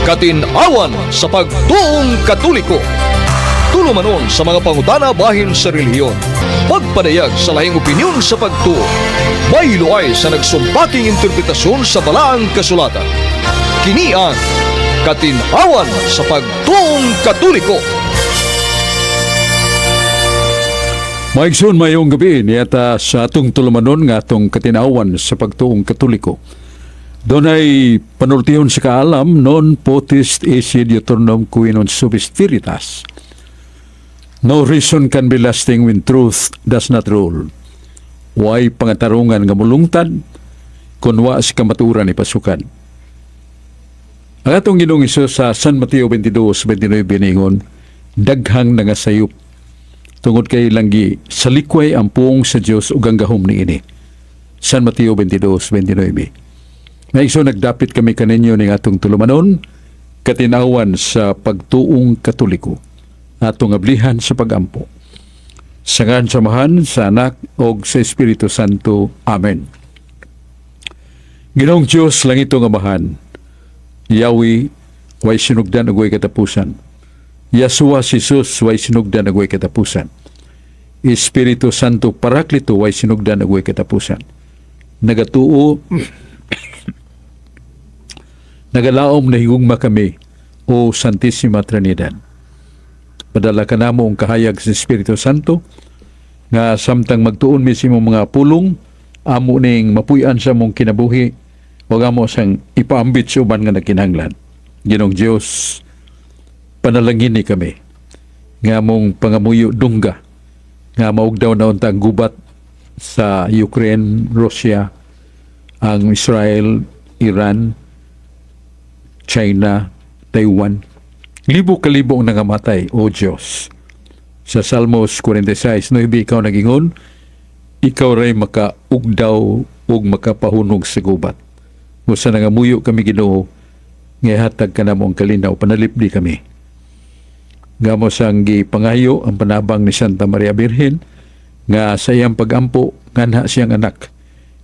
Katin-awan sa pagtuong Katoliko. Tulumanon sa mga pangutana bahin sa relihiyon. Pagpadayag sa lahing opinyon sa pagtuo. Bayluay sa nagsumpaking interpretasyon sa Balaang Kasulatan. Kini ang Katin-awan sa pagtuong Katoliko. Maigsoon, mayong gabi niyata sa atong tulumanon nga atong katinawan sa pagtuong Katoliko. Dunay panultihon sa kaalam, non potest esse diuturnum qui non subest veritas. No reason can be lasting when truth does not rule. Way pangatarungan nga mulungtad kung wa sa kamatuoran ipasukad. Ang atong Ginoong Hesus sa San Mateo 22:29 ningon, daghang nangasayop tungod kay ilang gisalikway ang puong sa Dios ug ang gahom niini. San Mateo 22:29. Mga nagdapit kami kaninyo ning atong tulumanon, Katinawan sa pagtuong Katoliko. Atong ablihan sa pagampo. Sa ngalan sa Amahan, sa Anak, og sa Espiritu Santo. Amen. Ginoong Diyos, langitong Amahan, Yahweh, way sinugdan ug way katapusan. Yahshua Jesus, way sinugdan ug way katapusan. Espiritu Santo Paraklito, way sinugdan ug way katapusan. Nagatuo, nagalaom na higugma kami, O Santissima Trinidad. Padala ka namo ang kahayag sa Espiritu Santo, nga samtang magtuon mi sa imong mga pulong, amo ning mapuy-an sa among kinabuhi, ug amo sang ipaambit sa uban nga nagkinahanglan. Ginoong Dios, panalangini kami nga among pangamuyo dungga nga maugdaw na unta ang gubat sa Ukraine, Russia, ang Israel, Iran, China, Taiwan. Libo kalibo ang nangamatay, O Diyos. Sa Salmos 46:9, ikaw nagingon, ikaw ray makaugdaw ug makapahunog sa gubat. Busa nangamuyo kami, Ginoo, nga hatag ka namo ang kalinaw, panalipdi kami. Nga amo sang gipangayo ang panabang ni Santa Maria Birhen nga sa iyang pagampo nganha siyang anak,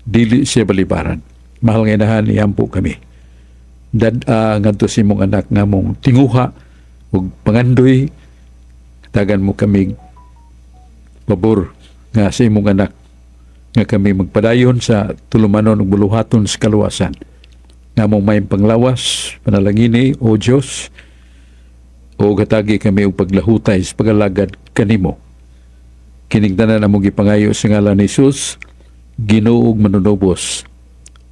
dili siya balibaran. Mahal nga Inahan, iampo kami. Dad ngadto sa imong anak nga mong tinguha ug pangandoy, tagan mo kami pabor nga sa imong anak nga kami magpadayon sa tulumanon ug buluhaton sa kaluwasan nga mong may panglawas. Panalangini, O Dios, o gatagi kami og paglahutay sa pagalagad kanimo. Kining tanan among gipangayo sa ngalan ni Jesus, Ginoo ug Manunubos.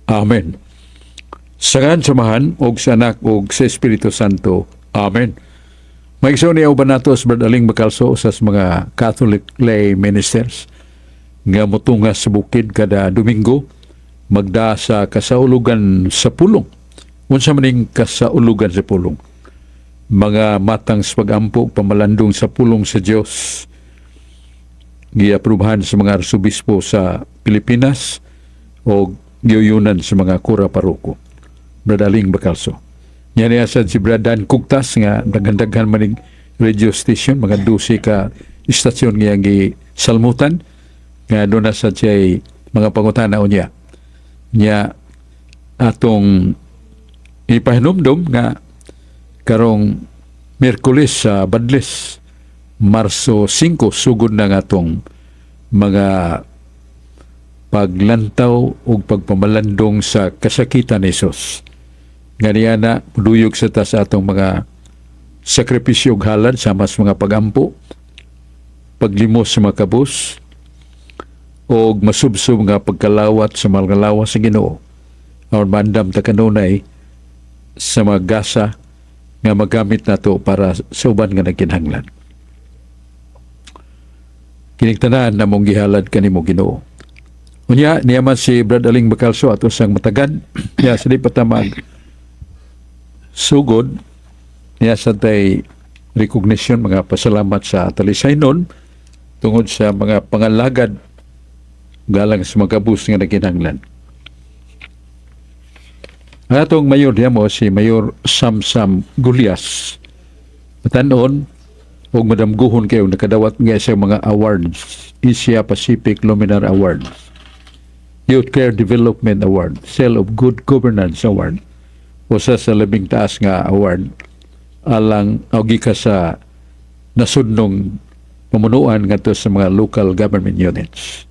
Amen. Sa ngalan sa Amahan ug sa Anak ug sa Espiritu Santo. Amen. Maigsoon, niya uban nato sa Brad Aling Bacalso, sa mga Catholic lay ministers nga mutunga sa bukid kada Domingo magda sa kasaulugan sa pulong. Unsa man ning kasaulugan sa pulong? Mga matang sa pagampo ug pamalandong sa pulong sa Dios. Giaprobahan sa mga arsobispo sa Pilipinas o giyuyunan sa mga kura paroko. Brad Aling Bacalso. Yan niya sad si Brad Dan Kugtas nga daghan-daghan maning radio station, mga 12 ka istasyon nga salmutan nga doon na sad siya mga pangutana unya. Nya atong ipahinumdum nga karong Miyerkules sa Badles, Marso 5, sugod na nga atong mga paglantaw ug pagpamalandong sa kasakitan ni Jesus. Nga niya na duyog sa ta sa atong mga sakripisyo ug halad sama sa mga pagampo, paglimos sa mga kabus, o masubsob nga pagkalawat sa mga lawas sa Ginoo. Aron maandam ta kanunay sa mga gasa nga magamit nato para sa uban nga nagkinahanglan. Kining tanan namong gihalad kanimo, Ginoo. Unya niya man si Brad Aling Bacalso ato sang matagad niya sa di pa ta mag sugod niya sa tay recognition, mga pasalamat sa Talisaynon tungod sa mga pangalagad galang sa mga kabus nga nagkinahanglan. Ang atong mayor niya mo si Mayor Samsam Gullas. Matanon ug madamguhon kayo nakadawat nga sa mga awards, Asia Pacific Luminar Awards, Youth Care Development Award, Seal of Good Governance Award, Usa sa labing taas nga award alang o gikan sa nasudnong pamunuan ngadto sa mga local government units.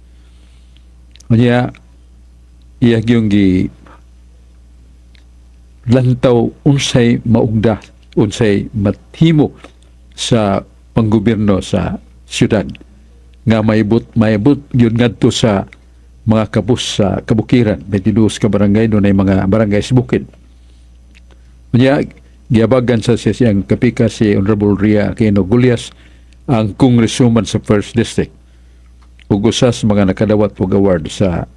Unya iya gyung gi lantaw unsay maugda, unsay mathimo sa panggobyerno sa syudad nga maibot maibot gyud ngadto sa mga kabus sa kabukiran. 22 ka barangay, dunay mga barangay sa bukid. Unya giabagan sa siya siyang kapika, si Honorable Ria Aquino Gullas, ang congresswoman sa First District ug usa sa mga nakadawat og award sa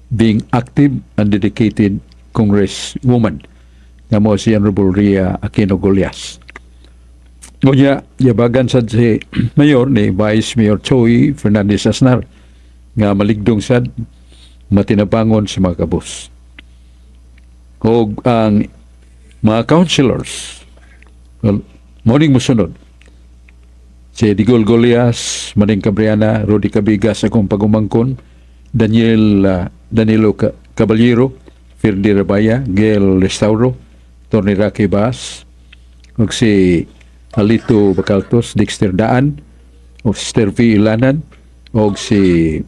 being active and dedicated congresswoman nga mo si Honorable Ria Aquino Gullas. Unya, yabagan sad si Mayor ni Vice Mayor Choi Fernandez Asnar nga maligdong sad, matinabangon sa mga kabus. Og ang mga councilors, well, morning musunod. Si Digol Golias, Maning Cabriana, Rudy Cabigas, akong pagumangkon, Daniel Danilo Caballero, Ferdi Rabaya, Gail Restauro, Tony Rocky Bass, ug si Alito Bacaltos, Dexter Daan, o Sister V. Ilanan, og si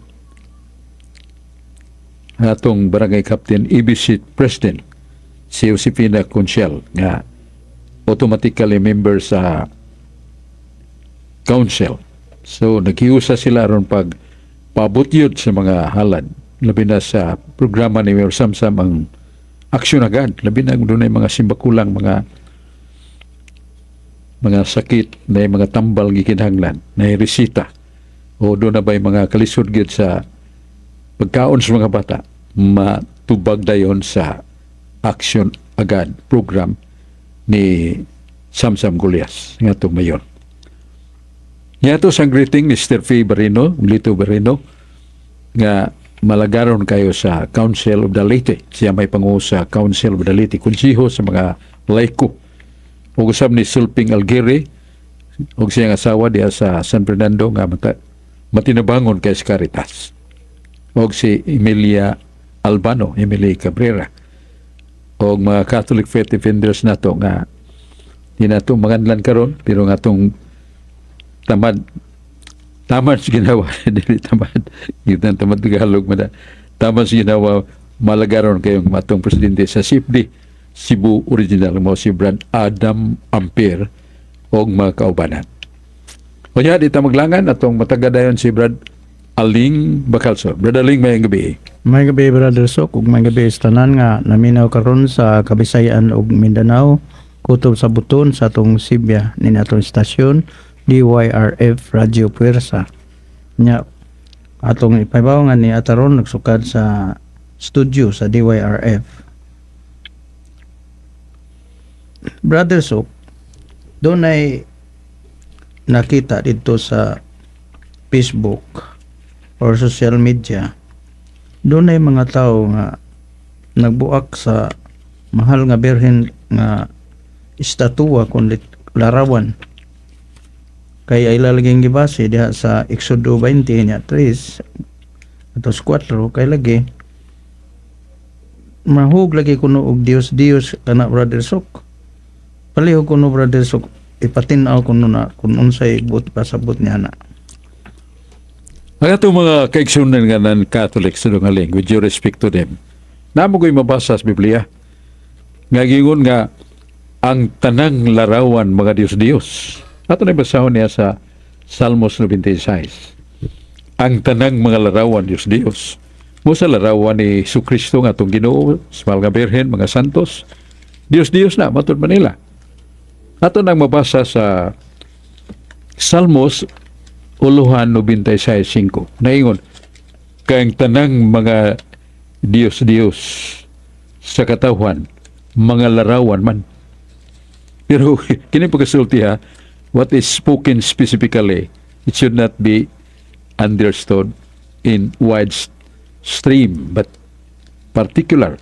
atong barangay captain, EBC President, si Josefina Conchel, nga automatically member sa council. So naghiusa sila aron pag pabutyod sa mga halad, labi na sa programa ni Mayor Samsam, ang aksyon agad, labi na kung dunay mga simbakulang, mga sakit na mga tambal gikinahanglan, na resita o doon na ba'y mga kalisod gyud sa pagkaon sa mga bata, matubag dayon sa Action Agad program ni Samsam Gullas nga itong mayor. Niya sa greeting ni Mr. F. Barino, Lito Barino, nga malagaron kayo sa Council of the Leyte. Siya may pangulo sa Council of the Leyte, konseho sa mga laiko. Ug usab ni Sulping Algere ug siyang asawa diha sa San Fernando nga matinabangon kay sa Caritas. Og si Emilia Albano, Emily Cabrera. Og mga Catholic Faith Defenders nato nga di nato manganlan karon, pero nga atong tamad tamad sa ginawa, dili tamad kita, tamad Tagalog man na. Tamad sa ginawa, malagaron kayong matong presidente sa CFD Cebu Original mo, si Brad Adam Ampere og mga kaubanan. Unya di ta maglangan, atong matagadayon si Brad Aling Bacalso. Brad Aling, maayong gabi. May gabi, Brother Sok, ug may gabi sa tanan nga naminaw karon sa Kabisayan ug Mindanao, kutob sa buton sa atong Sibya ni atong istasyon DYRF Radio Puwersa. Nya atong ipahibaw nga ni ataron nagsukad sa studio sa DYRF. Brother Sok, dunay nakita dito sa Facebook or social media, dunay mga tao nga nagbuak sa Mahal nga Birhen nga estatwa kun larawan, kay ay lalaging gibase diha sa Exodo 20 nya 3 atos 4, kay lagi mahug lagi kuno og Dios Dios kana. Brother Sok, palihog kuno, Brother Sok, ipatin-aw kuno na kung unsay buot pasabot niya na. Ang atong mga kaigsunan nga non-Catholic sa dungaling, with due respect to them, namo ko'y mabasa sa Biblia nga gingon nga ang tanang larawan mga Diyos-Diyos. Ato na basahon niya sa Salmos 96. Ang tanang mga larawan Diyos-Diyos. Mo sa larawan ni Kristo nga atong Ginoo, sa Mahal nga Birhen, mga santos, Diyos-Diyos na, matud man nila. Ato nang mabasa sa Salmos uluhan 96.5. Naingon, kay ang tanang mga Diyos-Diyos sa katawhan, mga larawan man. Pero kini pagkasulti ha, what is spoken specifically, it should not be understood in wide stream, but particular.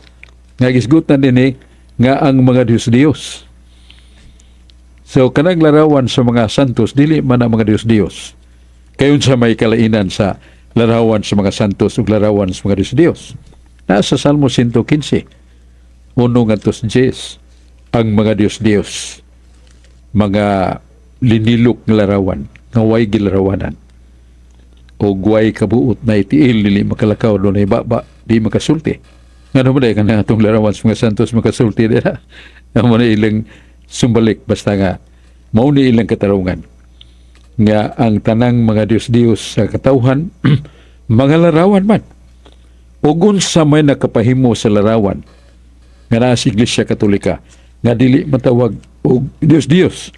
Nga gisgutan din eh, nga ang mga Diyos-Diyos. So, kanang larawan sa mga santos, dili man ang mga Diyos-Diyos. Kayon sa may kalainan sa larawan sa mga santos ug larawan sa mga Diyos-Diyos? Nasa Salmo 115, 1 ngadto sa 10. Ang mga Diyos-Diyos, mga linilok nga larawan, nga way gilarawanan, o way kabuot na itiil, dili makalakaw, dunay baba, di makasulti. Ngano man kana atong larawan sa mga santos makasulti dira? Mao na ilang sumbalik, basta nga mao ni ilang katarungan nga ang tanang mga Diyos-Diyos sa katawhan mga larawan man. Ug unsa may nakapahimo sa larawan nga naa sa Iglesia Katolika nga dili matawag og Diyos-Diyos?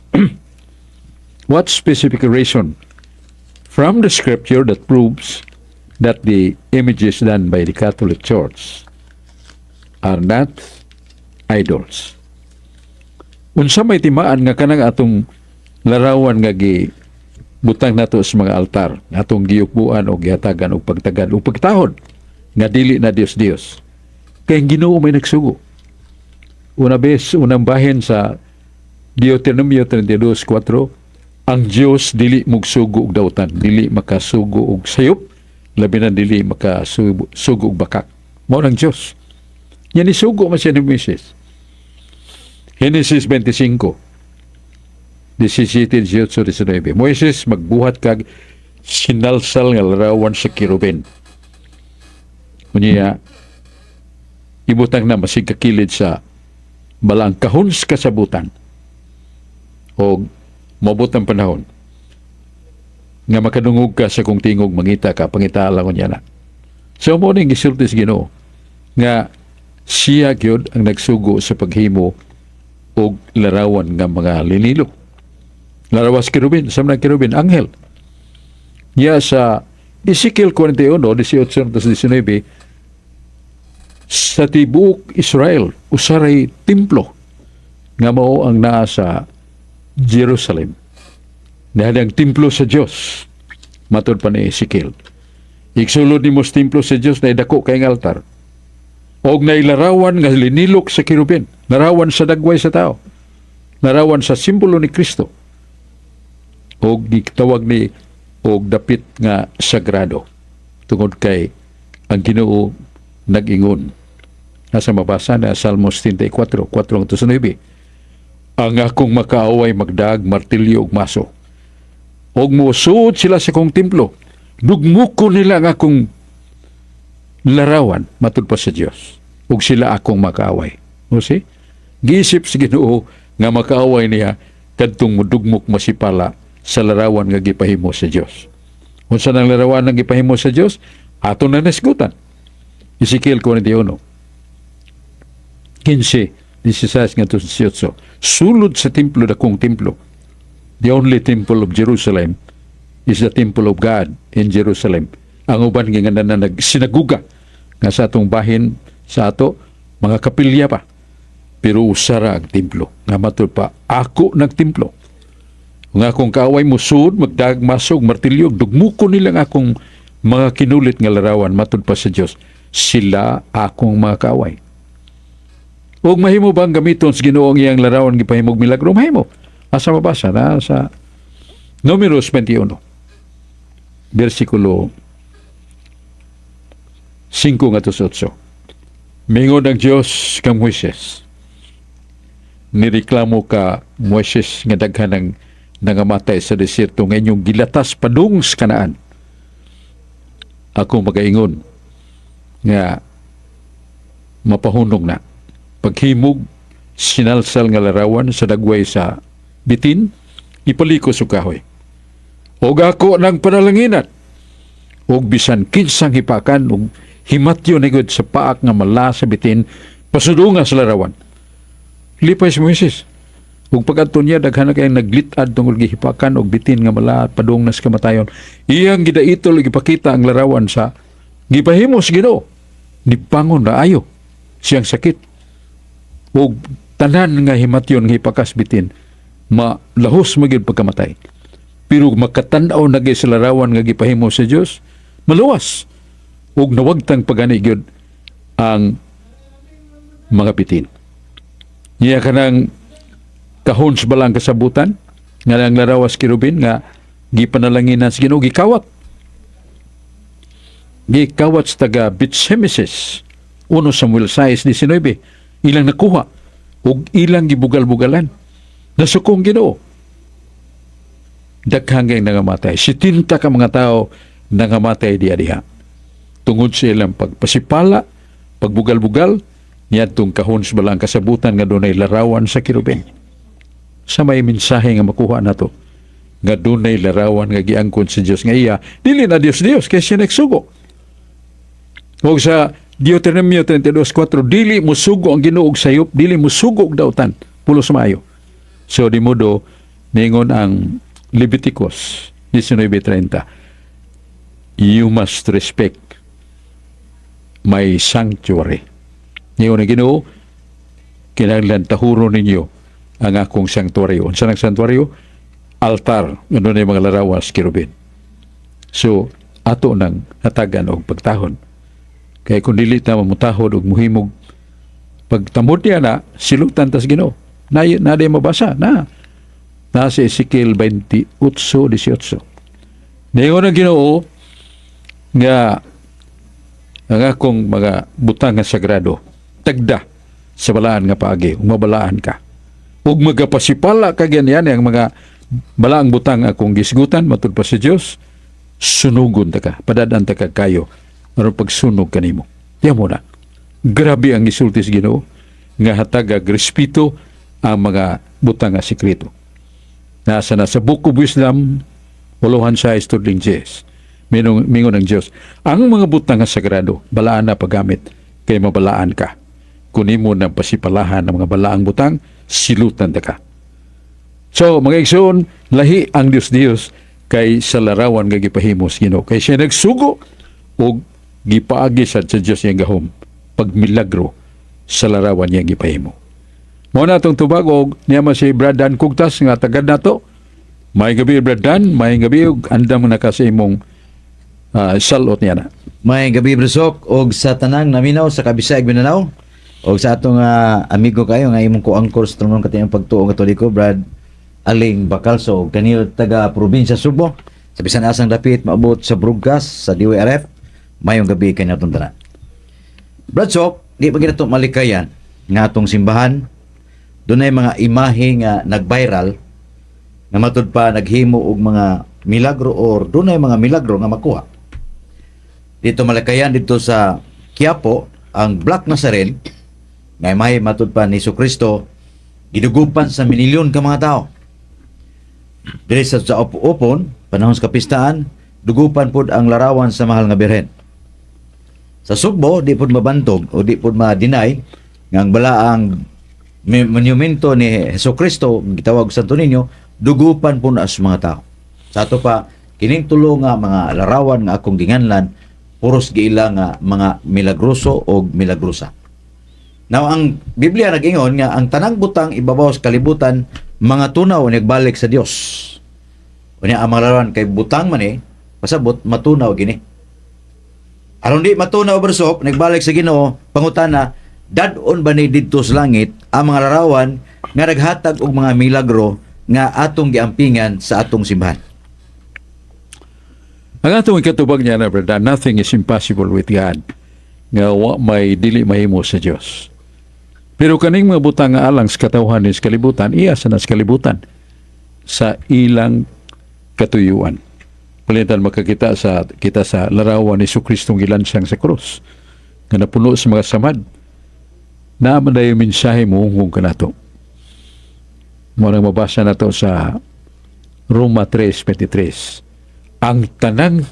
What specific reason from the scripture that proves that the images done by the Catholic Church are not idols? Unsa may timaan nga kanang atong larawan nga gi butang nato sa mga altar, atong giyukbuan o gihatagan og pagtagad o pagtahod, nga dili na Diyos Diyos? Kay ang Ginoo may nagsugo. Una bes, unang bahin sa Deuteronomio 32:4, ang Dios dili mugsugo og dautan, dili makasugo og sayop, labi na dili makasugo sugo og bakak. Mao nang Dios. Yan, isugo man siya ni Moises. Genesis 25, 17, 18, 19. "Moises, magbuhat kag sinalsal nga larawan sa kerubin. Unya, ibutang na masig kakilid sa balang kahon sa kasabutan. O moabot ang panahon nga makadungog ka sa kong tingog, mangita ka, pangita lang niya na." So mao ning gisulti sa Ginoo nga siya gyud ang nagsugo sa paghimo og larawan nga mga linilok. Larawas kerubin, sa mga kerubin, anghel. Niya sa Ezekiel 41, 18 19, sa tibuok Israel, usaray templo nga mao ang naa sa Jerusalem. Dahil ang templo sa Dios, matod pa ni Ezekiel. Igsulod nimo sa templo sa Dios na dako kay altar. Og nailarawan nga linilok sa kerubin, larawan sa dagway sa tao, larawan sa simbolo ni Kristo. Og gitawag ni og dapit nga sagrado tungod kay ang Ginoo nag-ingon. Nasa mabasa na Salmos 74, 4 9. "Ang akong makaaway magdag martilyo ug maso. Og mosuod sila sa akong templo. Dugmoko nila ang akong larawan," matud pa sa Dios. "Ug sila akong makaaway." O see? Giisip sa Ginoo nga makaaway niya kadtong mudugmok, masipala sa larawan nga gipahimo sa Dios. Unsa nang larawan nga gipahimo sa Dios? Ato na nasgutan. Ezekiel 41. 15, 16 ngadto 18. Sulod sa templo, dakong templo. The only temple of Jerusalem is the temple of God in Jerusalem. Ang uban nga na nagsinaguga nga sa atong bahin sa ato mga kapilya pa. Pero usara ang templo. Nga matud pa, "Ako nagtemplo." Nga akong kaaway musud, magdag masog, martilyo, dugmuko nilang akong mga kinulit nga larawan, matud pa sa Dios. Sila akong mga kaaway. Ug mahimo bang gamiton sa Ginoo ang iyang larawan gipahimog milagro? Mahimo. Asa mabasa na sa Numeros 21. Versikulo 5 ngadto sa 8. Mingon ang Dios kang Moises. "Nireklamo ka, Moises, nga daghan ng nangamatay sa desierto nga inyong gilatas padung sa Kanaan. Ako magaingon nga mapahunong na. Paghimog sinalsal nga larawan sa dagway sa bitin, ipaliko sa kahoy. Og ako ng panalanginan. Og bisan kinsang hipakan og himatyo ni gud sa paak nga mala sa bitin, pasudunga sa larawan." Lipay si Moises. Ug pag-adto niya, daghan na kayong naglit-ad tungod gihipakan og bitin nga mala padung na sa kamatayon. Iyang gidaitol ug gipakita ang larawan sa gipahimo sa Ginoo. Nibangon na ayo siyang sakit. Ug tanan nga himatyon nga hipakas bitin malahos magyud pagkamatay. Pero makatan-aw na gyud sa larawan nga gipahimo sa Dios, maluwas ug nawagtang pagani gyud ang mga bitin. Niya kanang kahon sa balang kasabutan nga ang larawas kerubin nga gipanalanginan sa Ginoo, gikawat. Gikawat sa taga Bitsemises. 1 Samuel 6:19. Ilang nakuha. Ug ilang gibugal-bugalan. Nasuko ang Ginoo. Daghang kay nangamatay. 70 ka mga tao nangamatay diya diha. Tungod sa ilang pagpasipala, pagbugal-bugal, niadtong kahon sa balaang kasabutan nga dunay larawan sa kerubin. Sa may mensahe nga makuha nato nga dunay larawan nga giangkon sa Dios nga iya, dili na Dios Dios kay siya nagsugo. Ug sa Deuteronomio 32:4, dili musugo ang Ginoo og sayop, dili musugo og dautan, pulos maayo. So di modo ningon ang Leviticus 19:30, "You must respect my sanctuary." Ningon ang Ginoo, kinahanglan tahuro ninyo ang akong sanctuary. Unsa nang sanctuary? Altar, ano na yung mga larawan sa kerubin. So, ato nang hatagan og pagtahod. Kaya kung dili ta mamutahod og muhimog pagtamod niya na, silutan tas Ginoo. Na, na di mabasa, na. Nasa Ezekiel 28:18. Ningon ang Ginoo nga ang akong mga butang nga sagrado, tagda sa balaan nga paagi, ug mabalaan ka. Ug magapasipala ka ganyan ang mga balaang butang akong gisgutan, matud pa sa Dios, sunugon ta ka, padadan ta ka kayo, aron pagsunog kanimo. Diya mo na. Grabe ang gisulti sa Ginoo nga hatag respeto ang mga butang nga sekreto. Nasa na sa Book of Wisdom, uluhan sa tudling Diyes. Mingon, mingon ng Diyos, ang mga butang nga sagrado, balaan na paggamit, kay mabalaan ka. Kung imo na pasipalahan ng mga balaang butang, silutan ta ka. So, mga igsoon, lahi ang Dios Dios kay sa larawan nga gipahimo sa Ginoo. Kay siya nagsugo og gipaagi sa Dios iyang gahom pagmilagro sa larawan niyang gipahimo. Mao na atong tubag og niya man si Brad Dan Kugtas nga tagad nato. Maayong gabi, Brad Dan, maayong gabi ug andam na ka sa imong salot niya na. Maayong gabi, Brusok, og sa tanang naminaw sa Kabisayag, Mindanao og sa atong amigo kayo nga imong ko-angkor sa Tulumanon Katinuod Pagtuo Katoliko, Brad Aling Bacalso, og kanil taga probinsya Subo sa bisan asang dapit maabot sa broadcast sa DYRF, mayong gabi kay natong tanan. Brad Sok, di pa ginato malikayan nga atong simbahan dunay mga imahe nga nag-viral nga matud pa naghimo og mga milagro or dunay mga milagro nga makuha. Dito malakayan dito sa Quiapo ang Black Nazarene nga may matud pa ni Kristo, gidugupan sa minilyon ka mga tao. Diri sa Opon, panahon sa kapistaan, dugupan pod ang larawan sa Mahal nga Birhen. Sa Sugbo, di pod mabantog o di pod ma-deny nga ang balaang monumento ni Hesus Kristo gitawag Santo Niño, dugupan po na sa mga tao. Sa ato pa kining tulo nga mga larawan nga akong ginganlan, puros giila nga mga milagroso o milagrosa. Now, ang Biblia nag-ingon nga ang tanang butang ibabaw sa kalibutan mga tunaw nagbalik sa Dios. Unya ang mga larawan kay butang man eh, pasabot matunaw gini. Aron di matunaw, Bersok, nagbalik sa Ginoo, pangutana, dad-on ba ni didto sa langit ang mga larawan nga naghatag og mga milagro nga atong giampingan sa atong simbahan? Ang atong ikatubag niya na, brother, nothing is impossible with God. Nga wa may dili mahimo sa Dios. Pero kaning mga butang nga alang sa katawhan ni sa kalibutan, iya sa nas kalibutan sa ilang katuyuan. Palitan makakita sa kita sa larawan ni Kristo gilansang sa krus nga napuno sa mga samad na man dayon mensahe mo kung kanato. Mo nang mabasa nato sa Roma 3:23. Ang tanang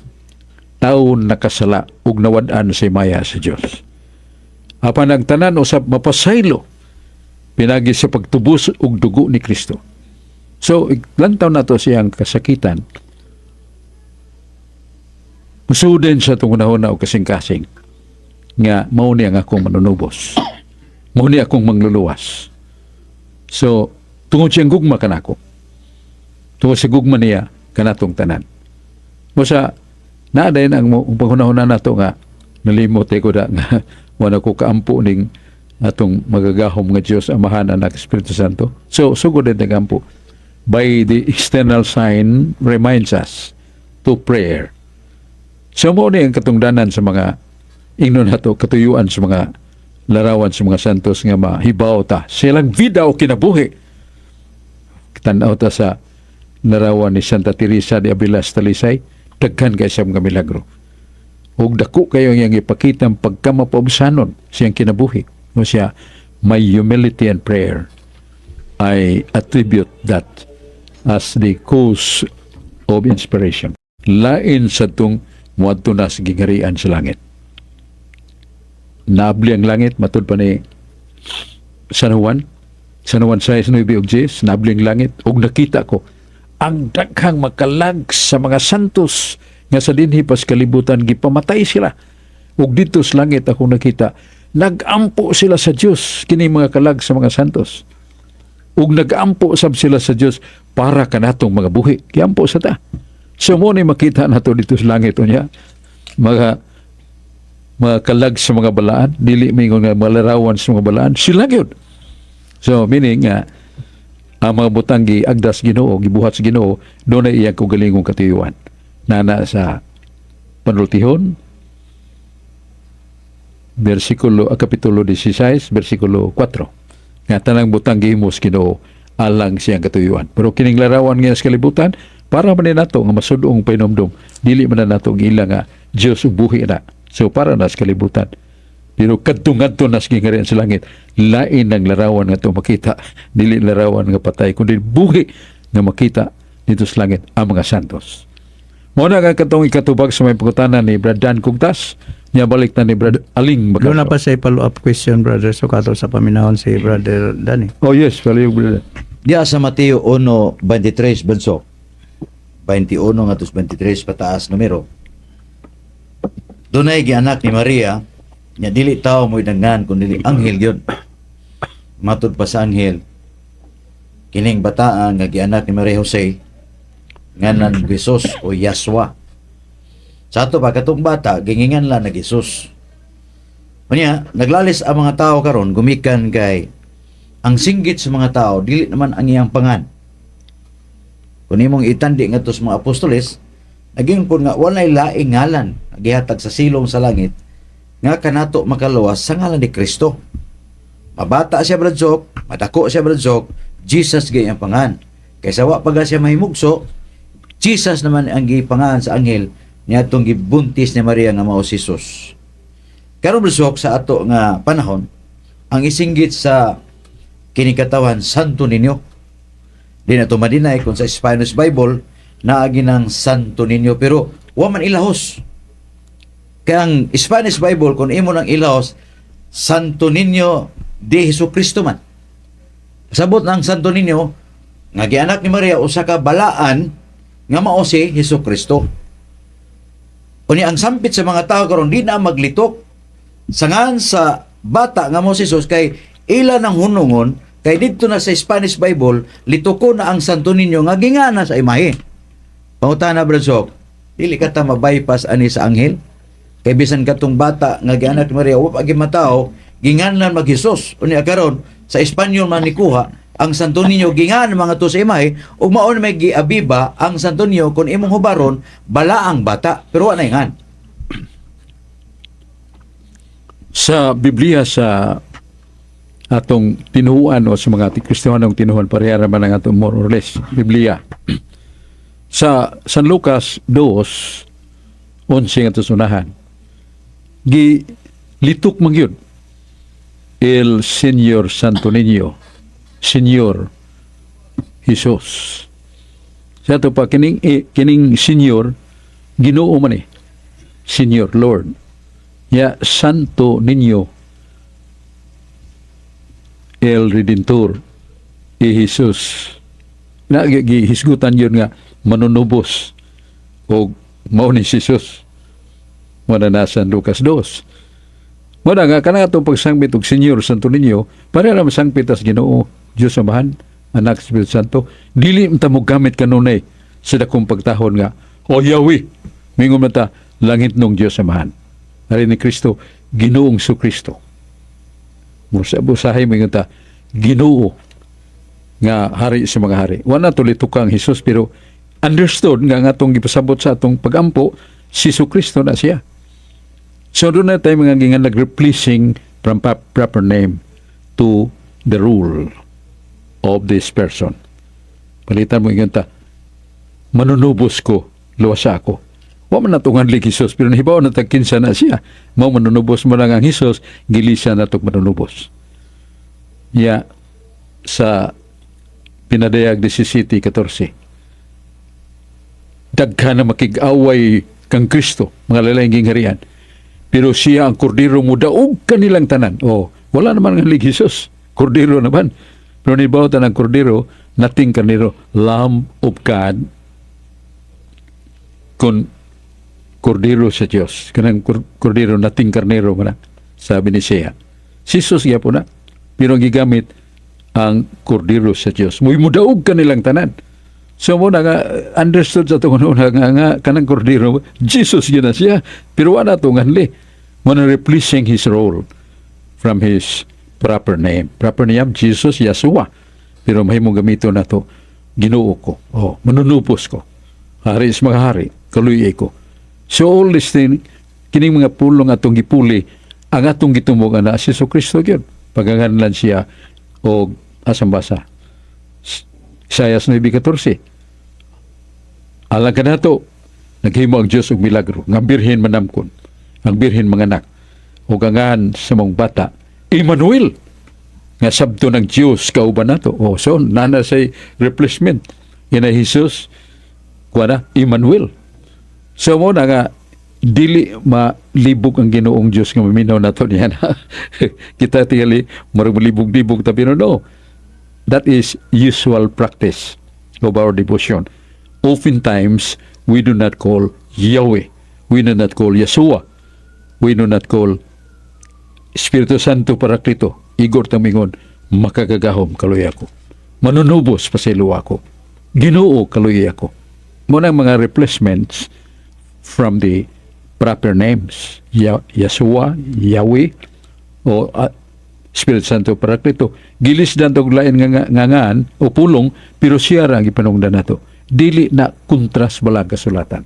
tao nakasala ug nawad-an sa himaya sa Dios. Apan ang tanan usab mapasaylo pinagi sa pagtubos og dugo ni Kristo. So, lantaw nato siyang kasakitan. Musuden sa itong unahon og kasing-kasing nga mao ni ang akong manunubos. Mao ni akong mangluluwas. So, tungod siyang gugma kanako. Tungod sa gugma niya kanatong tanan. Mo sa naa dayon ang panghunahuna nato nga nalimot ko da nga wala ko kaampo ning atong magagahom nga Dios Amahan, Anak, Espiritu Santo. So sugod din ampo. By the external sign reminds us to prayer. So mo ni ang katungdanan sa mga ingnon nato katuyuan sa mga Larawan sa mga santos nga mahibaw ta silang vida o kinabuhi. Tanaw ta sa larawan ni Santa Teresa de Avila sa Talisay, daghan kay siya mga milagro. Ug dako kayo iyang ipakita ang pagkamapaubsanon siyang kinabuhi. O siya, "My humility and prayer, I attribute that as the cause of inspiration." Lain sa tung muadto na sa gingarian sa langit. Naabli ang langit, matud pa ni San Juan, San Juan 6, 9 ug 10, naabli ang langit, ug nakita ko ang daghang makalag sa mga santos nga sa dinhi pas kalibutan gipamatay sila. Ug dito sa langit ako nakita, nagampo sila sa Dios kini mga kalag sa mga santos. Ug nagampo sab sila sa Dios para kanatong mga buhi. Giampo sa ta. So mo ni makita nato dito sa langit unya mga kalag sa mga balaan, dili mingon nga malarawan sa mga balaan, sila gyud. So meaning nga ang mga butang giagdas Ginoo, gibuhat sa Ginoo, doon na iyang kaugalingong katuyuan. Nana sa panultihon, versikulo, kapitulo 16, versikulo 4. Nga tanang butang gihimo sa Ginoo alang siyang katuyuan. Pero kining larawan nga sa kalibutan, para man ni nato nga masudong pahinomdom, dili man na nato giila nga Dios ug buhi na. So para na sa kalibutan. Pero kadto-ngadto na sa gingarian sa langit, lain ang larawan nga to makita, dili larawan nga patay, kundi buhi nga makita dito sa langit ang mga santos. Mao na nga katong ikatubag sa may pangutana ni Brad Dan Kugtas, niya balik na ni Brad Aling Doon na Bacalso. pa sa follow-up question, Brother Sokato, sa paminahon si Brother Danny. Oh yes, palihog, brother. Diya sa Mateo 1:23 banso. 21 nga 23 pataas numero. Dunay gianak ni Maria, nya dili tao mo'y dangan kun dili anghel gyud. Matud pa sa anghel, kining bataan nga gianak ni Maria Jose nganan Jesus o Yaswa. Sa ato pa katong bata gingingan lang na Jesus. Unya, naglalis ang mga tao karon gumikan kay ang singgit sa mga tao dili naman ang iyang pangan. Kung imong itandi ngadto sa mga apostoles, naging pud nga walay laing ngalan gihatag sa silong sa langit nga kanato makaluwas sa ngalan ni Kristo. Mabata siya, Brad Sok, madako siya, Brad Sok, Jesus gay ang pangan. Kaysa wa pa ga siya mahimugso, Jesus naman ang gipangan sa anghel niadtong gibuntis ni Maria nga mao si Jesus. Karon, Brad Sok, sa ato nga panahon, ang isinggit sa kini katawan, Santo Niño. Di na to madinay kung sa Spanish Bible naagi ng Santo Niño, pero wa man ilahos. Kaya ang Spanish Bible, kung imo nang ilahos, Santo Niño de Jesucristo man. Sabot na ang Santo Niño nga gianak ni Maria usa ka balaan nga mao si Jesucristo. Unya ang sampit sa mga tao karon, di na maglitok sa ngan sa bata nga mo si Jesus kay ila ng hunungon kay didto na sa Spanish Bible litoko na ang Santo Niño nga gingana sa imahe. Pangutana, Brad Sok, dili ka ta mabypass ani sa anghel? Kay bisan katong bata nga gianak ni Maria wa pa gimatao, ginganlan mag Jesus. Unya karon sa Espanyol man nikuha ang Santo Niño, gingan mga to sa imahe ug mao na may giabiba ang Santo Niño. Kung imong hubaron, balaang bata pero wa na ingan. Sa Biblia sa atong tinuan o sa mga Kristiyanong tinuan, pareha raman ang atong more or less Biblia. Sa San Lucas 2:11 nga tusunahan, gi litok man gyud El Señor Santo Niño, Señor Jesus. Sa ato pa kining kining Señor, Ginoo man eh. Señor, Lord. Ya Santo Niño, El Redentor i Jesus. Na gihisgutan yun nga manunubos o mao ni si Jesus. Wala na San Lucas 2. Wala nga kanang atong pagsangpit og Señor Santo Niño, para ra masangpit as Ginoo, Dios Amahan, Anak, Espiritu Santo, dili ta mo gamit kanunay sa dakong pagtahon nga O Yahweh. Mingon man ta langit nung Dios Amahan. Ari ni Kristo, Ginoong Kristo. Musa busahay mingon ta Ginoo nga hari sa mga hari. Wala to litukang Jesus, pero understood nga nga atong gipasabot sa atong pagampo si Kristo na siya. So doon na tayo mga gingan nag-replacing from proper name to the role of this person. Palitan mo ingon ta, "Manunubos ko, luwasa ako." Wa man nato nganli Jesus, pero nahibaw na tag kinsa na siya. Mao manunubos mo lang ang Jesus, gilisa na tog manunubos. Ya, sa Pinadayag 17:14. Daghan na makig-away kang Kristo, mga lalaing gingharian. Pero siya ang kordero mo daog kanilang tanan. Oh, wala naman nga Jesus. Kordero naman. Pero nibaw ang kordero, nothing karnero, Lamb of God, kun kordero sa Dios. Kanang kordero, nothing karnero man na, sabi ni siya. Si Jesus gyapon na. Pero ang gigamit ang kordero sa Dios. Muy mudaog kanilang tanan. So mo na nga understood sa itong una nga kanang kordero, Jesus yun na siya. Pero wala to nganli. Mo na replacing his role from his proper name. Proper name, Jesus, Yeshua. Pero mahimong gamito na to, Ginoo ko. Oh, manunupos ko. Hari sa mga hari, kaluy ko. So all this thing, kining mga pulong atong gipuli, ang atong gitumok ana si Jesu Kristo gyud. Paganganlan siya og asang basa. Isaias 9:14. Alang kanato, naghimo ang Dios og milagro, nga birhen manamkon, ang birhen manganak, ug ang sa mong bata, Emmanuel, nga sabto ng Dios kauban nato. Oh, so nana say replacement. Ina Jesus, kuha na, Emmanuel. So mo na nga dili malibog ang Ginoong Dios nga maminaw nato niya na. Kita tingali murag malibog-libog ta, pero no. That is usual practice of our devotion. Oftentimes, we do not call Yahweh. We do not call Yeshua. We do not call Espiritu Santo Paraklito. Igor tamingon, "Makagagahom, kaluy ako. Manunubos, pasaylo ako. Ginoo, kaluy ako." Mo nang mga replacements from the proper names. Yeshua, Yahweh, o Espiritu Santo Paraklito. Gilis dan tog lain nga ngan o pulong, pero siya ra ang gipanungdan nato. Dili na kontras bala kasulatan.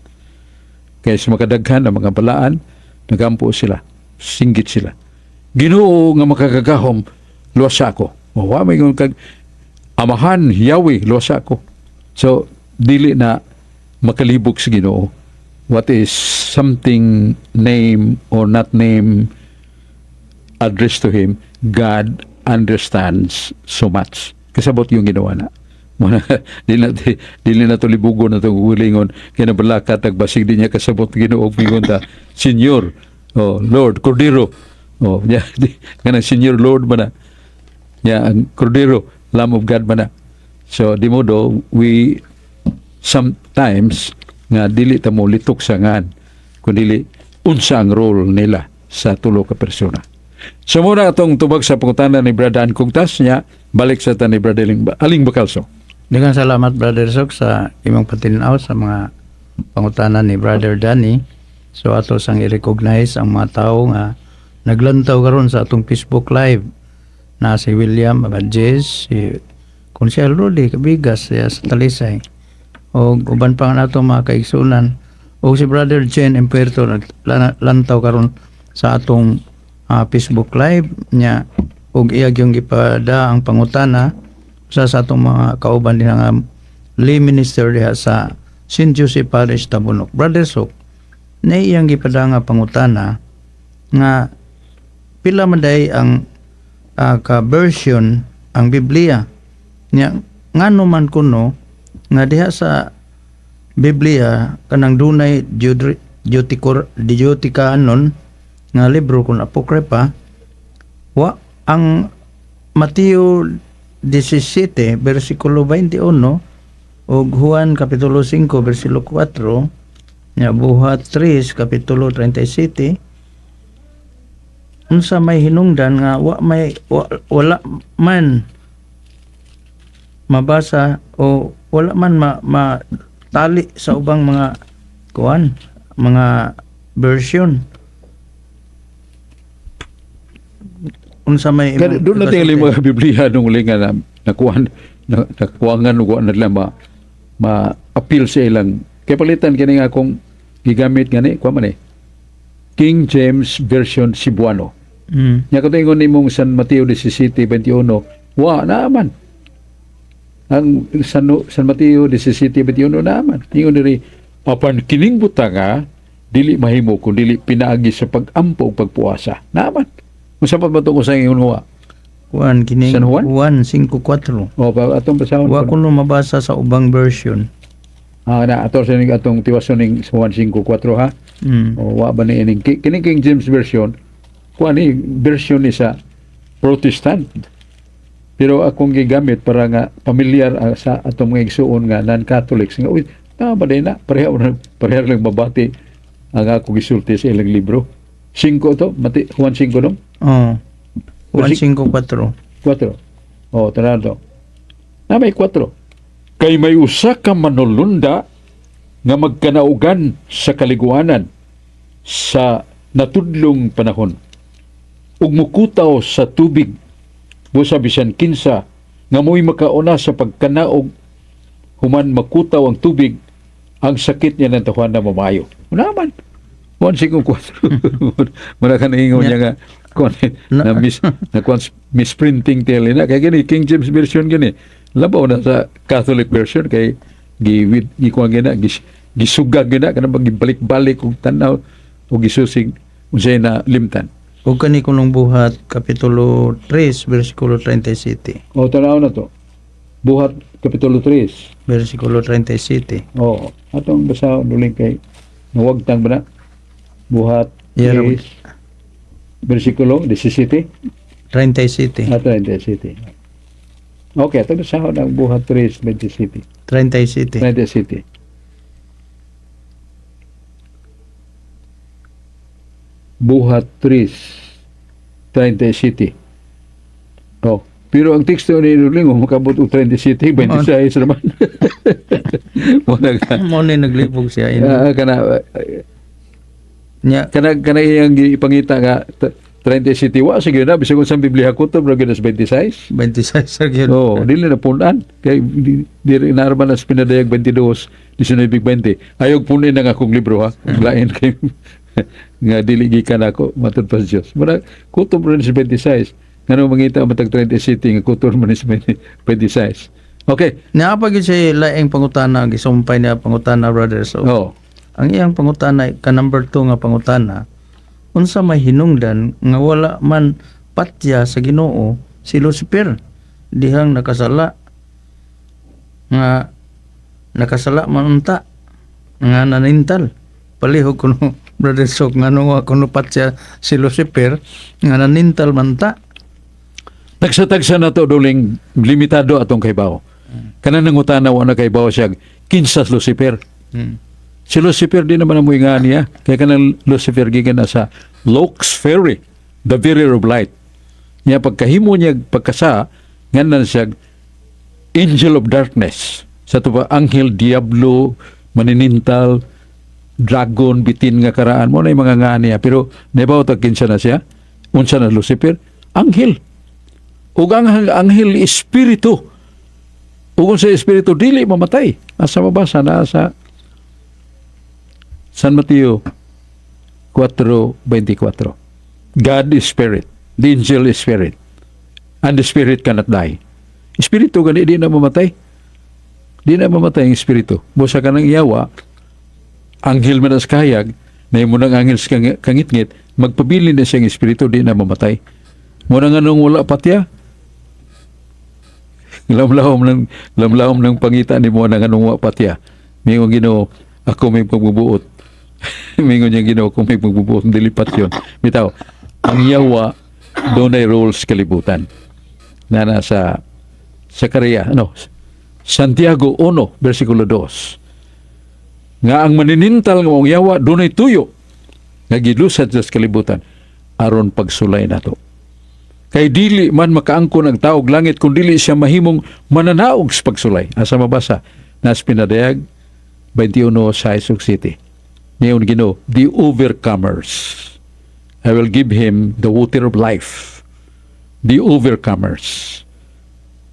Kaya sa makadaghan ng mga balaan, nagampo sila, singgit sila. "Ginoo nga makagagahom, luwas ako." O, wa may kag Amahan, Yahweh, luwas ako. So, dili na makalibog sa Ginoo. What is something name or not name addressed to Him, God understands so much. Kasabot yung ginawa na. Muna, dili na to libugo na itong ulingon. Kaya nabalakat, tagbasig di niya kasabot Ginoo mingon ta, "Senyor, oh, Lord, Cordero." Oh, nya, di, kanang Senyor Lord man na. Ya, ang Cordero, Lamb of God man na. So, di mo do, we sometimes nga dili ta mo litok sa ngan kun dili unsa ang role nila sa tulo ka persona. So muna atong tubag sa pangutana ni Brad Dan Kugtas niya, balik sa ta ni Brad Aling Bacalso. Daghang salamat, Brother Sok, sa imong patinaw sa mga pangutana ni Brother Danny. So ato sang i-recognize ang mga tao nga naglantaw karon sa atong Facebook Live na si William Abadjes, si Consel Rudy Kabigas siya sa Talisay. O uban pa nga nato mga kaigsunan o si Brother Jen Emperto naglantaw karon sa atong Facebook Live niya ug iya gyung gipada ang pangutana sa atong mga kauban din nga lay minister diha sa St. Joseph Parish, Tabunok. Brother Sok, na iyang gipada nga pangutana nga pila man day ang ka version ang Biblia nya, ngano man kuno nga diha sa Biblia kanang dunay Deuticor Deuterocanon nga libro kun Apocrypha, wa ang Mateo 17 versikulo 21 ug Juan kapitulo 5 versikulo 4 nya Buhat 3 kapitulo 37, unsa may hinungdan nga wa may wala man mabasa o wala man matali sa ubang mga kuan, mga version? Unsa may Kaya imong doon natin ikasulti? Mga Biblia nung uli nga na nakuhan na, nakuangan ug na nila ma appeal sa ilang kay palitan kini nga akong gigamit gani kuha man eh King James Version Cebuano. Nya kung ingon nimong San Mateo 17:21, wa naman. Ang San Mateo 17:21 naman. Ingon diri, apan kining butanga dili mahimo kung dili pinaagi sa pag-ampo ug pagpuasa. Naman. Unsa pa ba to kung sa ingon wa? Kuan kining San Juan? Juan 5:4. O pa atong basahon. Wa ko no mabasa sa ubang version. Ah, na ato sa ning atong tiwason ning Juan 5:4 ha. O wa ba ni ining kining King James Version, kuan ni version ni sa Protestant. Pero akong gigamit para nga pamilyar sa atong mga igsuon nga non-Catholics nga, uy, tama ba din na pareha na pareha lang mabati ang ako gisulti sa ilang libro. 5 to, Mati, Juan 5 no? Oh. Juan 5:4. 4. Oh, tara to. Na may 4. Kay may usa ka manulunda nga magkanaugan sa kaliguanan sa natudlong panahon ug mukutaw sa tubig, busa bisan kinsa nga mo'y makauna sa pagkanaog human makutaw ang tubig, ang sakit niya ng tahuan na mamayo. Naman. 154. Muna ka naingon niya nga kuan na mis na kuan misprinting tele na kay gini King James Version gini. Labaw na sa Catholic version kay gi with gi kuan gina gisugag gina kanang gibalik-balik og tan-aw og gisusig unsay na limtan. Ug kani kunong Buhat kapitulo 3 bersikulo 37. O tanaw na to. Buhat kapitulo 3. Bersikulo 37. Oo. Atong basahon uling kay nawagtang ba na? Buhat Yeah, 3 bersikulo 17. 37. Ah, 37. Okay, ito basahon ang Buhat 3, 27. 37. 37. Buhat 3, 37. Oh, pero ang teksto ni Ruling, makabot og 37, 26 naman. Muna ka. Mo ni naglibog siya ini. Ah, kana Nya kana kana iyang ipangita nga 37 wa sige na bisag unsa Biblia kutob ra gyud sa 26. 26 sa gyud. Oo, dili na punan. Kay di naarman na sa pinadayag 22, 19, 20. Ayaw punin ang akong libro ha. Lain kay nga dili gikan ako matud pa sa Dios. Mura kutob rin sa 26. Ngano mangita matag 37 nga kutob man sa 20 26. Okay. Naa pa gyud siya laing pangutana, gisumpay niya pangutana, brother. So Oh. ang iyang pangutana ka number 2 nga pangutana, unsa may hinungdan nga wala man patya sa Ginoo si Lucifer dihang nakasala, nga nakasala man unta nga nanintal palihog kuno, brother Sok, ngano wa kuno patya si Lucifer nga nanintal man ta? Tagsa-tagsa na to, duling limitado atong kaybaw. Kanang nangutana, wa na kaybaw siya kinsa si Lucifer. Si Lucifer di naman amoy nga niya. Kaya kanang Lucifer gikan na sa Lux Ferry, the bearer of light. Niya pagkahimo niya pagkasa, nganan siya angel of darkness. Sa to pa, anghel, diablo, maninintal, dragon, bitin nga karaan. Mo na yung mga nga niya. Pero nabaw tag kinsa na siya. Unsa na Lucifer? Anghel. Ug ang anghel espiritu. Ug sa espiritu dili mamatay. Asa mabasa na sa San Mateo 4:24. God is spirit. The angel is spirit. And the spirit cannot die. Espiritu gani di na mamatay. Di na mamatay ang espiritu. Busa ka ng iyawa, anghel man as kahayag, na imo ng anghel sa kangitngit, magpabilin na siyang espiritu, di na mamatay. Muna nga nung wala patya, lamlahom ng pangita ni mo na nganong wa patya. Mingon Ginoo, ako may pagbubuot. Mingon niya Ginoo, kung may pagbubuot, dili patyon. Bitaw, ang yawa dunay rules kalibutan. Na nasa Sakaria, ano, Santiago 1, versikulo 2. Nga ang maninintal nga maong yawa dunay tuyo nga gilusad sa kalibutan aron pagsulay nato. Kay dili man makaangkon ang taog langit kung dili siya mahimong mananaog sa pagsulay. Asa mabasa? Nas pinadayag 21 sa City. Niyon Ginoo, the overcomers. I will give him the water of life. The overcomers.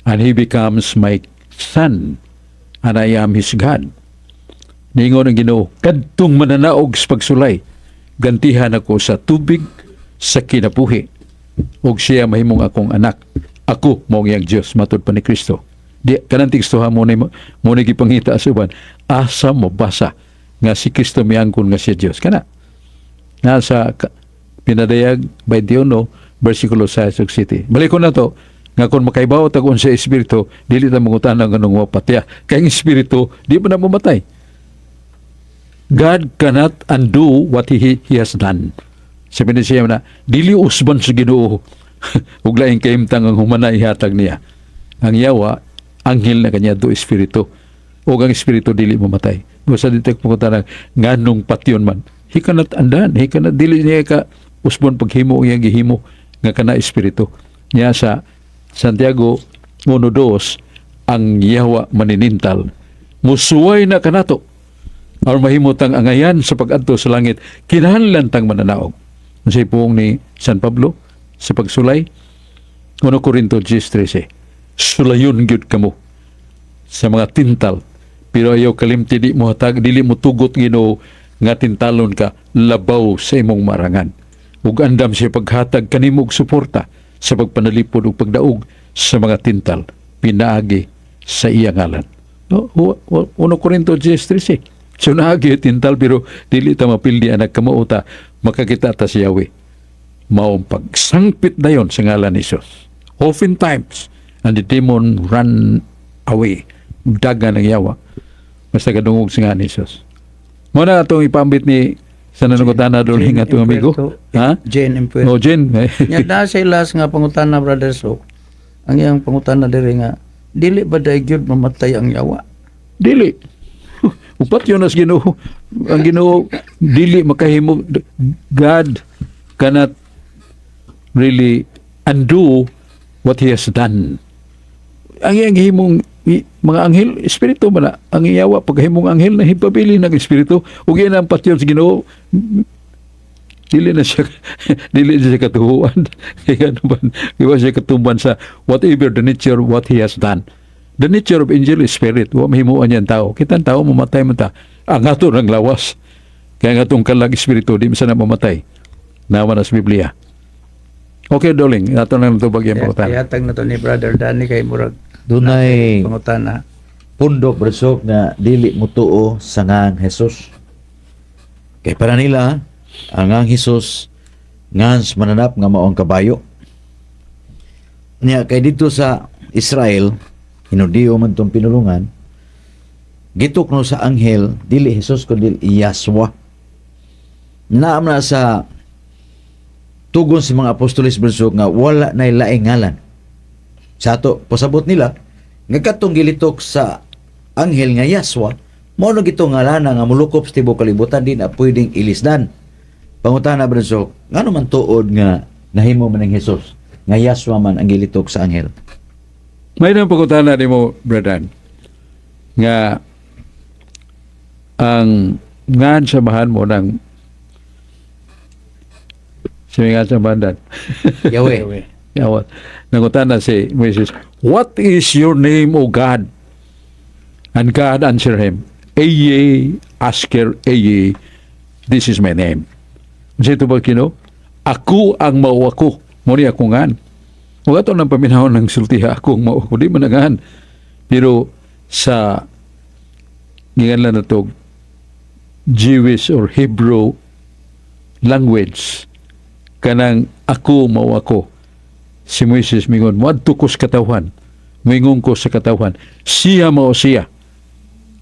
And he becomes my son, and I am his God. Niingon ang Ginoo, kadtong mananaog sa pagsulay, gantihan ako sa tubig sa kinabuhi. Ug siya mahimong akong anak. Ako mao iyang Dios, matud pa ni Kristo. Di kanang teksto ha mo ni gipangita sa uban. Asa mo basa nga si Kristo miangkon nga siya Dios? Kana. Nasa Pinadayag 21 versikulo 6 ug 7. Balik ko na to nga kung makaibaw ta kung sa espiritu, dili ta mangutana nganong mapatya. Kay ang espiritu di pa na mamatay. God cannot undo what he has done. Sabi niya siya na, dili usban sa Ginoo ug laing kahimtang ang humana ihatag niya. Ang yawa, anghel na kanya do espiritu. O ang espiritu dili mamatay. Basta dito pangutana nganong patyon man. He cannot undone. He cannot, dili niya ka usbon paghimo ang iyang gihimo nga kana espiritu. Niya sa Santiago 1:2, ang yawa maninintal. Musuway na kanato. Aron mahimo tang angayan sa pag-adto sa langit, kinahanglan tang mananaog. Unsay puong ni San Pablo sa pagsulay? 1 Corinto 10:13. Sulayon gyud kamo sa mga tintal. Pero ayaw kalimti, di mo hatag, dili mo tugot Ginoo nga tintalon ka labaw sa imong marangan. Ug andam siya paghatag kanimo og suporta sa pagpanalipod ug pagdaog sa mga tintal pinaagi sa iya ngalan. No, 1 Corinto 10:13. So naagi tintal, pero dili ta mapildi ang nagkamao ta, makakita ta si Yahweh. Maong pagsangpit dayon sa ngalan ni Jesus. Oftentimes, and the demon run away. Daga ng yawa. Basta kadungog sa ngalan ni Jesus. Mao na atong ipambit ni sa nanungutana, Doling, atong amigo. Ha? Jane Impuerto. Oh, Jen. Nya na sa last nga pangutana, Brother Sok. Ang iyang pangutana diri nga dili ba day gyud mamatay ang yawa? Dili. Upat yun as Ginoo. Ang Ginoo dili makahimo. God cannot really undo what He has done. Ang iyang himong mga anghel, espiritu man na. Ang iyawa, pagkahimong anghel, na hipabili ng espiritu. Ug yan ang patyon sa Ginoo. Dili na siya katuhuan. Kaya ano ba, di ba siya katumban sa whatever the nature what He has done. The nature of angel is spirit. Wa mahimuan yan tao. Kita ang tao, mamatay man ta. Ang ato ng lawas. Kaya nga itong kalag espiritu, di man sana mamatay. Nawa na sa Biblia. Okay, Doling. Ato nang tubag yung pangutana. Ihatag na to ni Brother Danny kay murag Dunay pangutana. Pundok, Bresok, na dili mutuo sa ngang Jesus. Kay para nila ang ngang Jesus ngan sa mananap nga mao ang kabayo. Nya kay dito sa Israel, Hinudiyo man tong pinulungan, gitukno sa anghel dili Jesus kundi Yahshua. Naam na sa tugon sa mga apostoles, Bresok, nga wala na laing ngalan. Sa ato pasabot nila nga katong gilitok sa anghel nga Yahshua mao na gito ngalana nga mulukop sa tibuok kalibutan, di na pwedeng ilisdan. Pangutana, Bresok, ngano man tuod nga nahimo man ang Jesus nga Yahshua man ang gilitok sa anghel? May nang pangutana nimo, Bradan, nga ang ngan samahan mo ng si ngan samahan dan. Yahweh. Yawa. Nangutana si Moises, "What is your name, O God?" And God answered him, "Ehyeh Asher Ehyeh, this is my name." Unsa ito ba kino? Ako ang mao ako. Mao ni ako ngan. Ug ato nang paminahon ng sultiha, ako ang mao ako. Di man ngan. Pero sa nginganlan na to Jewish or Hebrew language, kanang ako mao ako, si Moises mingon, "Moadto ko sa katawhan, moingon ko sa katawhan, siya mao siya."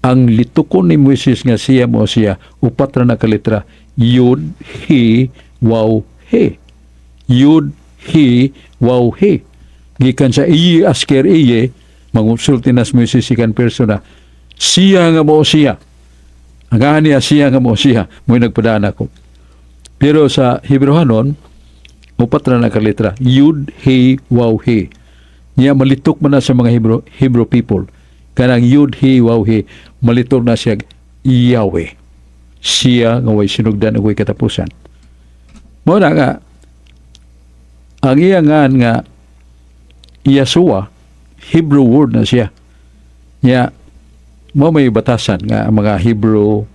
Ang litukon ni Moises nga siya mao siya, upat ra na kalitra: Yud, He, Waw, He. Yud, He, Waw, He. Gikan sa Ehyeh Asher Ehyeh, mangusulti na si Moises ikan persona, siya nga mao siya. Ang niya, siya nga mao siya, mo'y nagpadaan ako. Pero sa Hebrehanon, upat ra na kalitra: Yud, He, Waw, He. Niya malitok man na sa mga Hebrew people. Kanang Yud, He, Waw, He, malitok na siya Yahweh. Siya nga way sinugdan ug way katapusan. Mao na nga ang iya ngan nga Yeshua, Hebrew word na siya. Niya mo may batasan nga ang mga Hebrew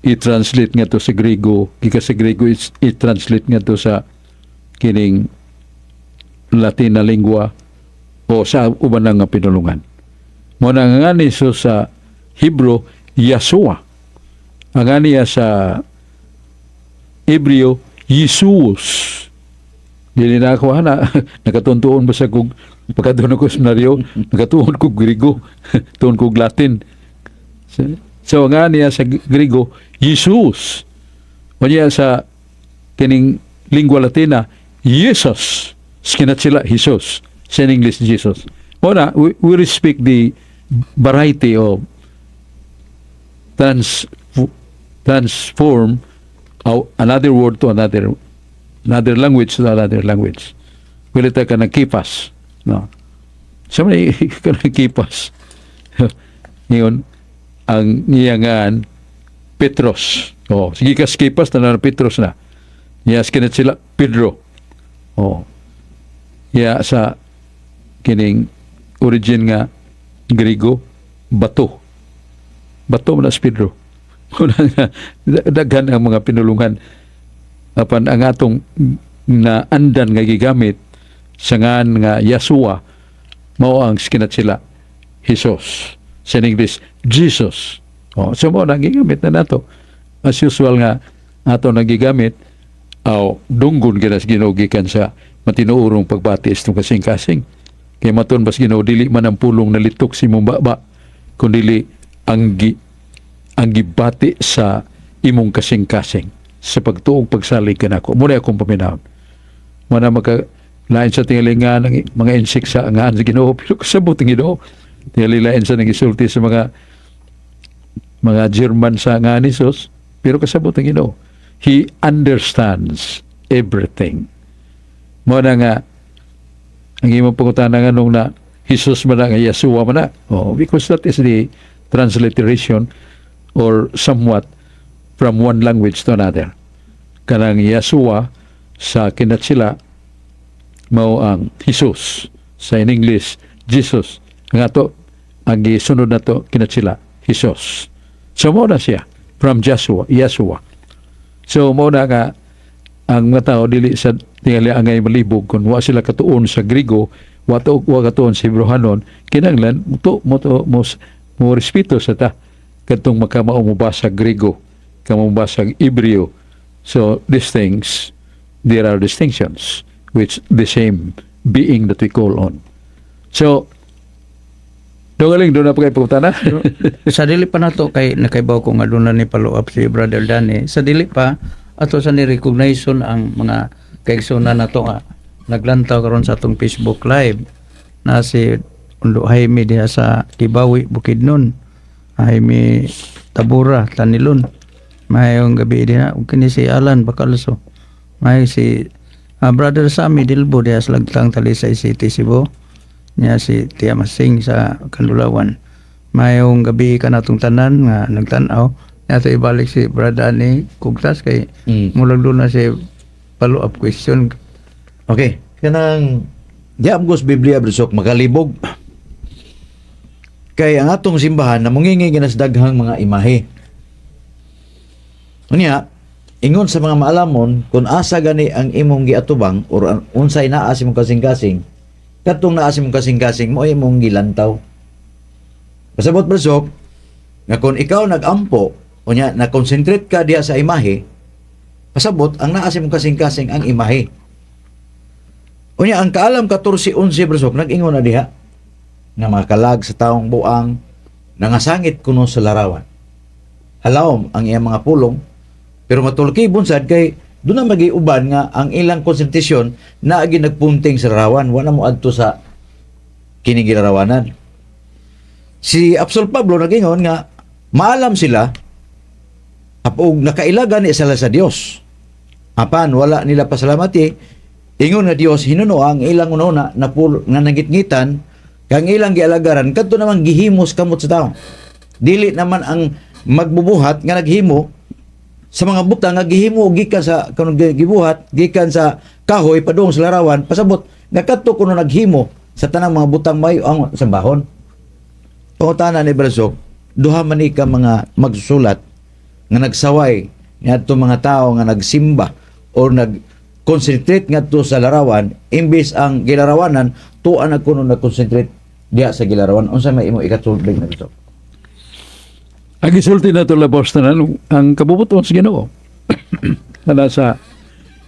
i-translate nga to sa Grego, gikan sa Grego i-translate nga to sa kining Latin na lingwa o sa uban nga pinulungan. Mao na nga ni Jesus sa Hebrew, Yeshua. Ang niya sa Hebreo, Jesus. Dili na ako ana, nakatuntuon ba sa kog pagkatuon ako sa seminaryo, nakatuon kog Griego, tuon kog Latin. So nga niya sa Griego, Jesus. O niya sa kining lingua Latina, Jesus. Skinat sila, Jesus. Sa English, Jesus. Mao na, we respect the variety of transform another word to another another language to another language. Wala ta ka nagkipas. No. Sa may ka nagkipas. Ngayon, ang niyangan Petros. Oh, sige ka kipas na Petros na. Niya skinat sila Pedro. Oh. Ya sa kining origin nga Griego, bato. Bato man na si Pedro. Una nga, daghan ang mga pinulungan apan ang atong na andan nga gigamit sa ngan nga Yeshua mao ang skinat sila Jesus, sa English Jesus. Oh, so mao na gigamit na nato as usual nga ato nagigamit aw dunggon kita sa Ginoo gikan sa matinuorong pagbati sa kasing-kasing, kay maton bas Ginoo, dili man ang pulong nalitok si imong baba kundi ang gibati sa imong kasing-kasing sa pagtuog pagsalig kanako. Muna akong paminawon. Mana maka lain sa tingali nga ng mga insect sa ngaan sa Ginoo, pero kasabot ang Ginoo. Tingali lain sa nang-isulti sa mga German sa ngaan ni Jesus, pero kasabot ang Ginoo. He understands everything. Mao na nga ang imong pangutana nganong na Jesus man na nga Yeshua man na. Oh, because that is the transliteration or somewhat from one language to another. Kanang Yeshua sa kinatsila mao ang Jesus. Sa in English, Jesus. Ang ato, ang gisunod na to kinatsila, Jesus. So mao na siya from Joshua, Yeshua. So mao na nga ang mga tao dili sa tingali angay malibog kung wa sila katuon sa Grigo, wa katuon sa Hebreohanon, kinahanglan mo to mo, mo respeto sa ta kadtong makamao mo sa Grigo, kamo mo sa Hebreo. So these things, there are distinctions which the same being that we call on. So doon na pa kay pangutana. Sa dili pa nato, kay nakaibaw ko nga doon na ni follow up si Brother Danny. Sa dili pa ato sa ni recognition ang mga kaigsunan nato nga naglantaw karon sa atong Facebook Live na si Undo Jaime diha sa Kibawi, Bukidnon, Jaime Tabura, Tanilon, mayong gabi diha, ug kini si Alan Bacalso, may si Brother Sammy Dilbo diha sa Lagtang, Talisay City, Cebu niya, si Tia Masing sa Kandulawan. Mayong gabi kanatong tanan nga nagtan-aw. Nato ibalik si Brother ni Kugtas kay mulag doon na si follow up question. Okay, kanang di amgos Biblia, Brisok, makalibog. Kay ang atong simbahan namungingi ginas daghang mga imahe. Unya, ingon sa mga maalamon, kung asa gani ang imong giatubang or unsay naa sa imong kasing-kasing, katong naa sa imong kasing-kasing mo imong gilantaw. Pasabot, Brisok, nga kung ikaw nagampo, unya na-concentrate ka diha sa imahe, pasabot ang naa sa imong kasing-kasing ang imahe. Unya ang Kaalam 14:11, Brisok, nag-ingon na diha nga mga kalag sa taong buang nangasangit kuno sa larawan. Halawom ang iyang mga pulong, pero matulki bunsad kay doon na magiuban nga ang ilang konsentrasyon na agi nagpunting sa larawan, wala mo adto sa kining gilarawanan. Si Apostol Pablo nag-ingon nga maalam sila apog nakailagan ni sila sa Dios. Apan wala nila pasalamati, ingon nga Dios hinuno ang ilang una na pul nga nangitngitan kang ilang gialagaran kadto naman gihimos kamot sa tao. Dili naman ang magbubuhat nga naghimo sa mga butang nga gihimo gikan sa kuno gibuhat gikan sa kahoy padung sa larawan, pasabot nga kadto kuno naghimo sa tanang mga butang may ang sambahon. Pangutana ni Brazok, duha man ni ka mga magsusulat nga nagsaway niadto mga tao nga nagsimba or nag Nag-concentrate ngadto sa larawan imbes ang gilarawanan tuan na kuno nag-concentrate diha sa gilarawan. Unsa may imo ikatulbig na gusto? Ang gisulti na ito labos tanan ang kabubuton sa Ginoo. Na sa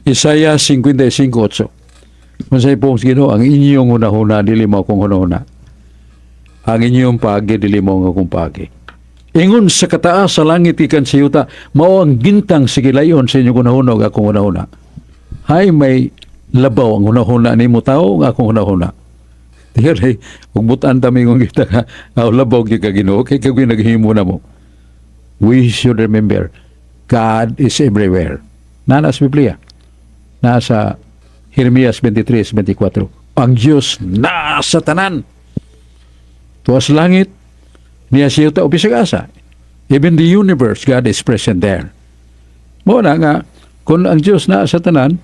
Isaiah 55:8. Unsay po sa Ginoo, "Ang inyong hunahuna dili mo akong hunahuna. Ang inyong paagi dili mo ang akong paagi. Ingon sa kataas sa langit ikan sa yuta, mao ang gintang sa gilayon sa inyong hunahuna ug akong hunahuna." Hay may labaw ang hunahuna nimo, tao, ug akong hunahuna. Diyari, ug butan ta mingon kita ka, aw labaw gyud ka Ginoo kay kag naghimo na mo. We should remember, God is everywhere. Nana sa Biblia. Nasa Jeremias 23:24. Ang Diyos nasa tanan. Tuwas langit, niya siya yuta, o bisag asa. Even the universe, God is present there. Mo na nga, kung ang Diyos naa sa tanan,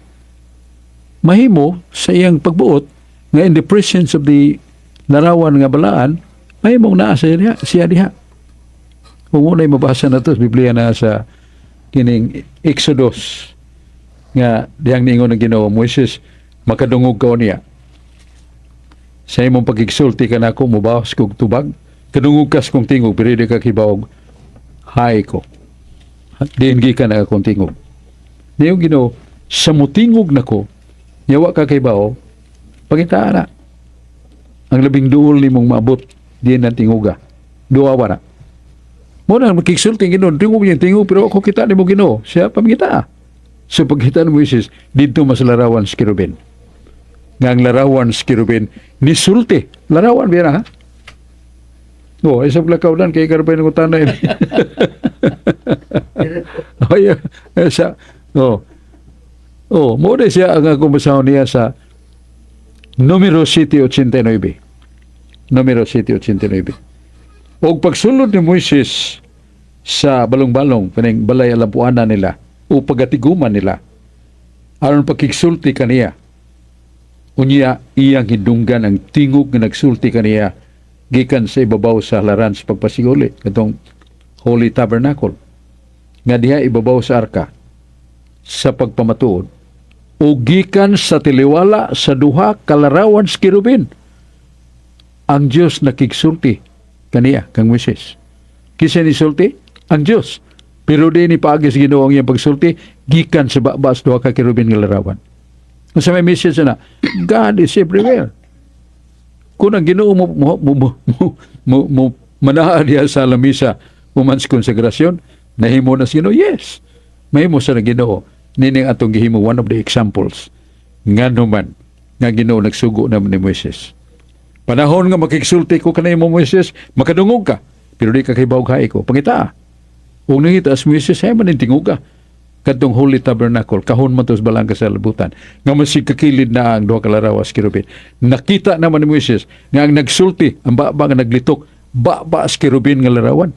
mahimo sa iyang pagbuot nga in the presence of the larawan nga balaan, mahimong naa sa diha, siya diha. Kung unay mabasa na to sa Biblia na sa kining Exodus nga dihang niingon ng Ginoo, "Moises, makadungog ka niya. Sa imong pagigsulti ka nako, mubawas kog tubag, kadungog kas kong tingog, pero di ka kibawog, hay ko. Diin gikan na akong tingog." Niyo Ginoo, "Sa mutingog nako, yawa ka kay bao, pangitaa na. Ang labing duol nimong maabot, diin ang tinguga. Duawa na." Mo na makigsulti Ginoo, tingog niya tingog, pero ako kita nimo, Ginoo. Siya pamangita. So pagkita ni Moises, didto mas larawan sa kerubin. Nga ang larawan sa kerubin, nisulti. Larawan biya na ha? Oh, isa pala kaudan kay karabay ng utana ini. Ay, eh, sa oh. Oh, mo na siya ang akong basahon niya sa Numero 7:89. Numero 7:89. Og pagsulod ni Moises sa balong-balong kaning balay alampuanan nila o pagatiguman nila aron pagkigsulti kaniya, unya iyang hidunggan ang tingog nga nagsulti kaniya gikan sa ibabaw sa halaran sa pagpasiguli, katong Holy Tabernacle nga diha ibabaw sa arka sa pagpamatuod, o gikan sa tiliwala sa duha ka larawan sa kerubin ang Dios nakigsulti kaniya, kang Moises. Kinsa nisulti? Ang Dios, pero di ni paagi sa Ginoo ang iyang pagsulti gikan sa baba sa duha ka kerubin nga larawan. Kung sa may message na God is everywhere, kung ang Ginoo mo manaa diha sa lamisa human sa konsegrasyon, nahimo na sa Ginoo? Yes, mahimo sa Ginoo. Nining atong gihimo, one of the examples nga naman nga Ginoo nagsugo naman ni Moises. "Panahon nga makigsulti ko kanimo, Moises, makadungog ka pero di ka kahibaw hae ko. Pangita." Ug nangita as Moises, hay man tingog ka kadtong Holy Tabernacle, kahon man to sa balang kasalibutan nga masig kakilid na ang duha ka larawas kerubin. Nakita naman ni Moises nga ang nagsulti, ang baba nga naglitok, baba sa kerubin nga larawan.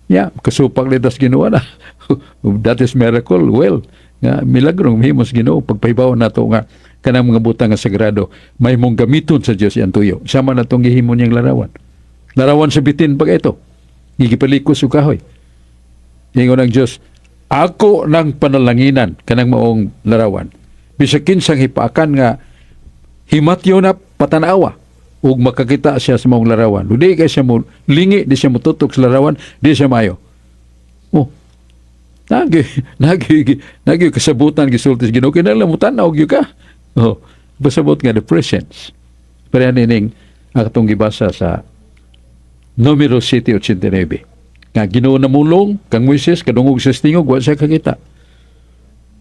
Ya, kasupak litas Ginoo na. That is miracle. Well, nga milagro mahimo sa Ginoo pagpahibaw nato nga kanang mga butang nga sagrado mahimong gamiton sa Dios iyang tuyo. Sama na tong gihimo niyang larawan. Larawan sa bitin pag ito. Gigipalikos og kahoy. Ingon ang Dios, "Ako nang panalanginan kanang maong larawan. Bisag kinsang hipakan nga himatyo na patanawa ug makakita siya sa maong larawan. Ug di kay siya mo lingi, di siya motutok sa larawan, di siya mayo." Oh. Nagi nagi nagi kasabutan gisulti sa Ginoo, kinahanglan mo tan-aw gyud ka. Oh, pasabot nga the presence. Pareha nining atong gibasa sa Numero 7:89. Nga Ginoo namulong kang Moises, kadungog sa tingog, wa siya kakita.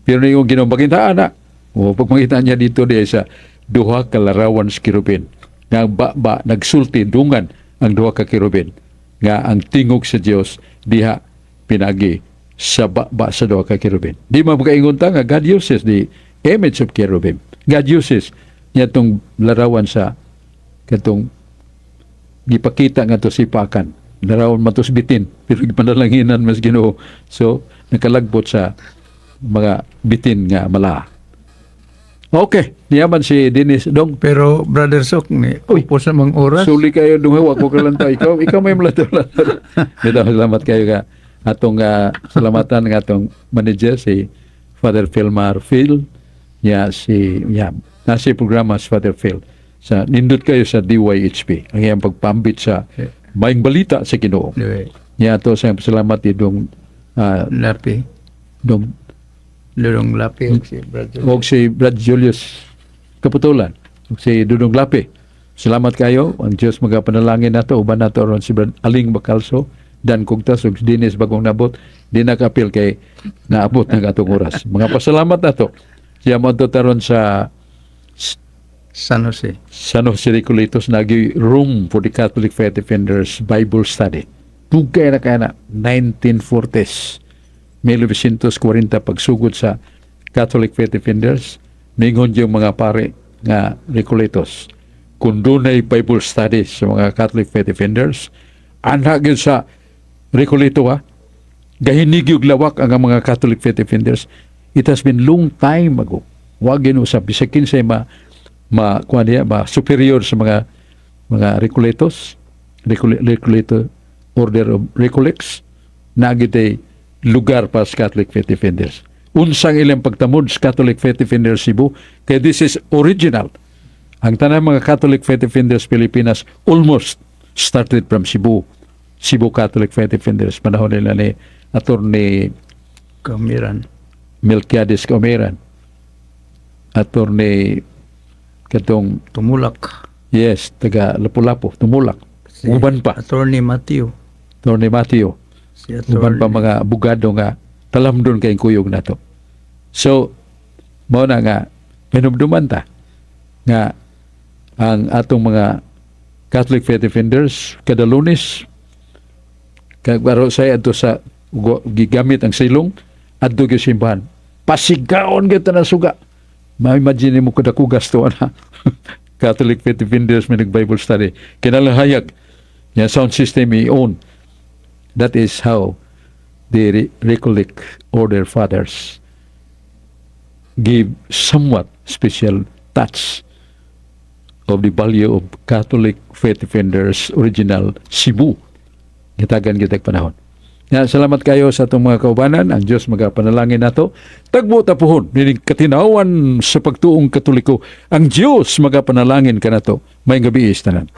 Pero ningon Ginoo, "Pangitaan na." O pag makita niya dito diya sa duha ka larawan sa kerubin. Nga ang ba nagsulti dungan ang duha ka kerubin. Nga ang tingog sa Dios diha pinagi sa ba sa duha ka kerubin. Di man makaingon ta nga God uses the image of kerubim. God uses niya tong larawan sa katong gipakita nga to sipakan. Larawan man to sa bitin, pero gipanalanginan mas Ginoo. So nakalagbot sa mga bitin nga mala. Okay, niya man si Dennis Dong. Pero Brother Sok ni Uy. upos namang oras. Suli kayo duha ko kalanta ikaw ikaw may mulato. Dito salamat kayo ka atong salamatan nga atong manager si Father Philmar Phil. Ya si ya nasa programa si Father Phil sa nindot kayo sa DYHP ang iyang pagpambit sa maayong balita sa Ginoo. Anyway, Ya to sa salamat idong Lapi. Dong Dudong Lapi og si Brad. Og si Brad Julius Kaputulan og si Dudong Lapi. Salamat kayo. Ang Diyos magapanalangin nato. Uban nato ron si Brad Aling Bacalso, Dan Kugtas ug Dennis Bagong Nabot. Di nakapil kay naabot ng atong oras. Mga pasalamat nato. Siya mo taron sa San Jose. San Jose Recoletos, nagi room for the Catholic Faith Defenders Bible Study. Dugay na kaya na, 1940s. 1940 pagsugod sa Catholic Faith Defenders, ningon yung mga pare nga Recoletos. Kung dunay Bible studies sa mga Catholic Faith Defenders, anha gyud sa Recoleto ha, gahinig yung lawak ang mga Catholic Faith Defenders. It has been long time ago. Wag gyud usab bisag kinsay ma ma kuan niya, ma superior sa mga Recoletos, Recoleto Order of Recollects, naa gyuy lugar pa sa Catholic Faith Defenders. Unsang ilang pagtamod sa Catholic Faith Defenders Cebu, kay this is original. Ang tanang mga Catholic Faith Defenders Pilipinas almost started from Cebu. Cebu Catholic Faith Defenders, panahon nila ni Attorney Kamiran. Melquiades Caumeran. Attorney katong Tumulak. Yes, taga Lapu-Lapu, Tumulak. Si Uban pa. Attorney Matthew. Attorney Matthew. Si Uban pa Attorney. Mga abogado nga talamdon kay kuyog nato. So, mao na nga hinumduman ta nga ang atong mga Catholic Faith Defenders kada Lunes kag say adto sa gigamit ang silong adto gyud simbahan, pasigaon gyud tanan suga. Ma-imagine mo kadako gasto ana. Catholic Faith Defenders may nag Bible study, kinahanglan hayag nya sound system i-own. That is how the Recollect Order Fathers give somewhat special touch of the value of Catholic Faith Defenders original Cebu. Gitagan kitag panahon. Ya, salamat kayo sa atong mga kaubanan. Ang Diyos magapanalangin nato. Tagbo tapuhon, nining katinawan sa pagtuong Katoliko. Ang Diyos magapanalangin kanato. Maayong gabii tanan.